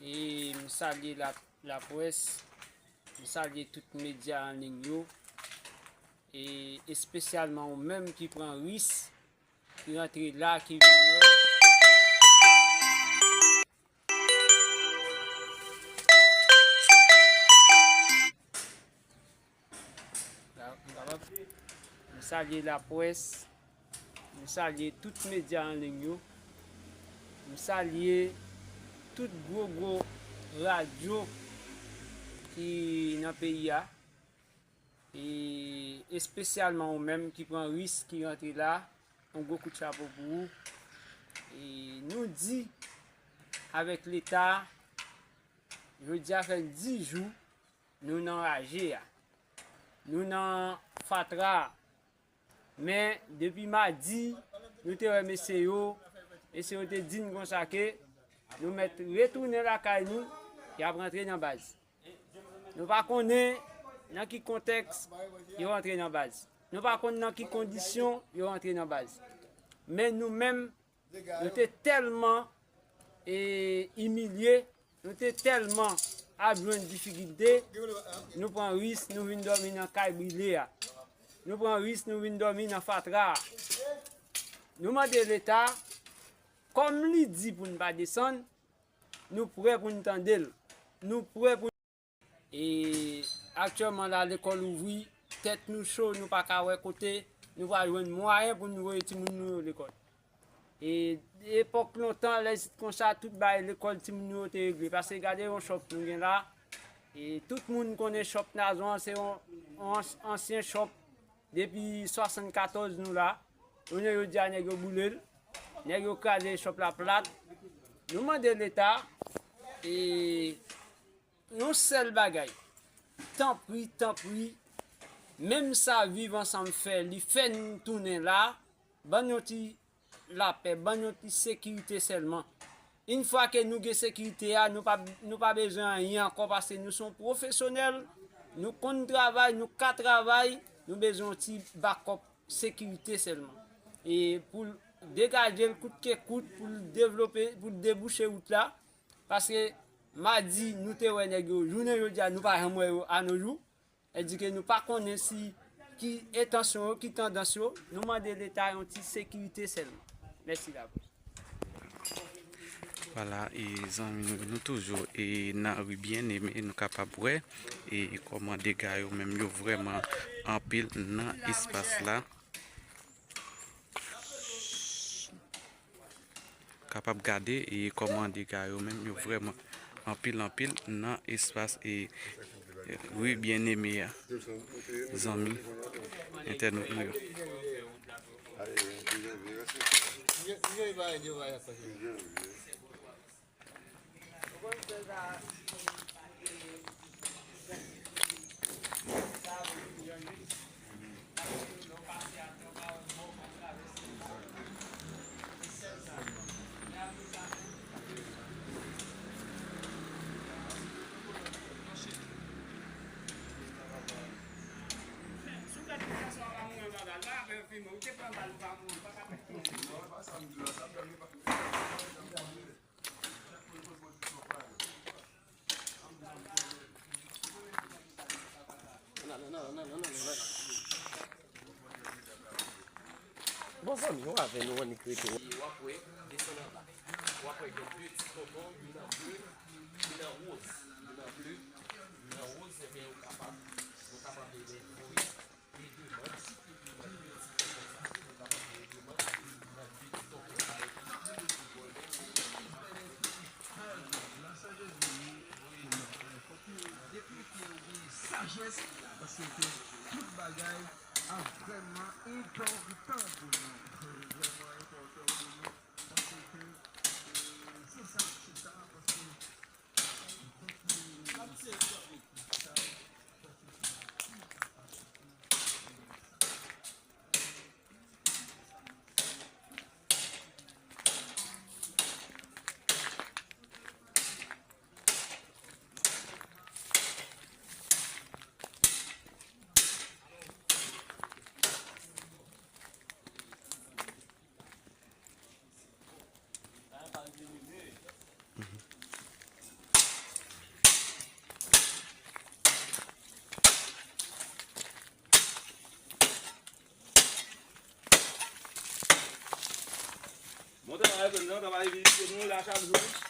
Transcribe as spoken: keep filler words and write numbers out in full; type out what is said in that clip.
E m salye la, laprès, m salye tout medya an liy yo, e espesyalman ou menm ki pran ris, ki rantre la, ki vin wè. M kapab, m salye laprès, m salye tout medya an liy yo, m salye tout gwo gwo radyo ki nan peyi a, e espesyalman ou menm ki pran ris, ki rantre la, yon gwo kout chapo pou ou. E nou di avèk Leta, jodi a fè dis jou, nou nan raje a. Nou nan fatra a. Men, depi madi, nou te wè mesye yo, mesye yo te di n konsa ke nou mèt retounen lakay nou, y ap rantre nan baz. Nou pa konnen nan ki kontèks yo rantre nan baz. Nou pa konn nan ki kondisyon yo rantre nan baz. Men nou menm, nou te tèlman, e, imilye, nou te tèlman ap jwenn difikilte, nou pran ris, nou vin dòmi nan kay brile a. Nou pran ris, nou vin dòmi nan fatra a. Nou mande Leta, kòm li di pou n pa desann, nou prè pou n tande l. Nou prè pou E aktyèlman la, lekòl ouvri, tèt nou cho, nou pa ka wè kote nou pral jwenn mwayen pou nou voye timoun nou yo lekòl. E epòk lontan, lè sit konsa, tout bagay lekòl timoun nou yo te regle. Paske gade yon chòp nou gen la, e tout moun konnen chòp Nazon an, se yon, yon ans-, ansyen chòp depi swasannkatòz nou la. Jounen jodi a, nèg yo boule l, nèg yo kraze chòp la plat. Nou mande Leta, e yon sèl bagay. Tanpri, tanpri, menm sa Viv Ansanm fè, li fè n tounen la, ban n yon ti lapè, ban n yon ti sekirite sèlman. Yon fwa ke nou gen sekirite a, nou pa, nou pa bezwen anyen ankò paske nou se yon pwofesyonèl, nou konn travay, nou ka travay, nou bezwen yon ti bakòp sekirite sèlman. E pou l degaje l kout ke kout, pou l devlope, pou l debouche wout la, paske madi, nou te wè nèg yo, jounen jodi a, nou pa janm wè yo anojou. Sa di ke nou pa konnen si ki entansyon yo, ki tandans yo, nou mande Leta yon ti sekirite sèlman. Mèsi laprès. Vwala, e zanmi nou, nou toujou e nan ri Byeneme, nou kapab wè e kòman dega yo menm yo vrèman anpil nan espas la. Kapab gade e kòman dega yo menm yo vrèman anpil, anpil nan espas e ri Byeneme a. Zanmi entènot nou yo. Bon, zanmi, w avè nou annik rete. E w ap wè, desann anba. W ap wè gen de ti tonton, youn an ble, youn an woz. Youn an ble, youn an woz, ebyen, yo kapab, yo kapab voye de demann. Sajès, paske tout bagay ap vrèman enpòtan pou nou. Vrèman enpòtan pou nou. Paske, e, se sa, se sa, paske Kontan pa vizite nou la chak jou.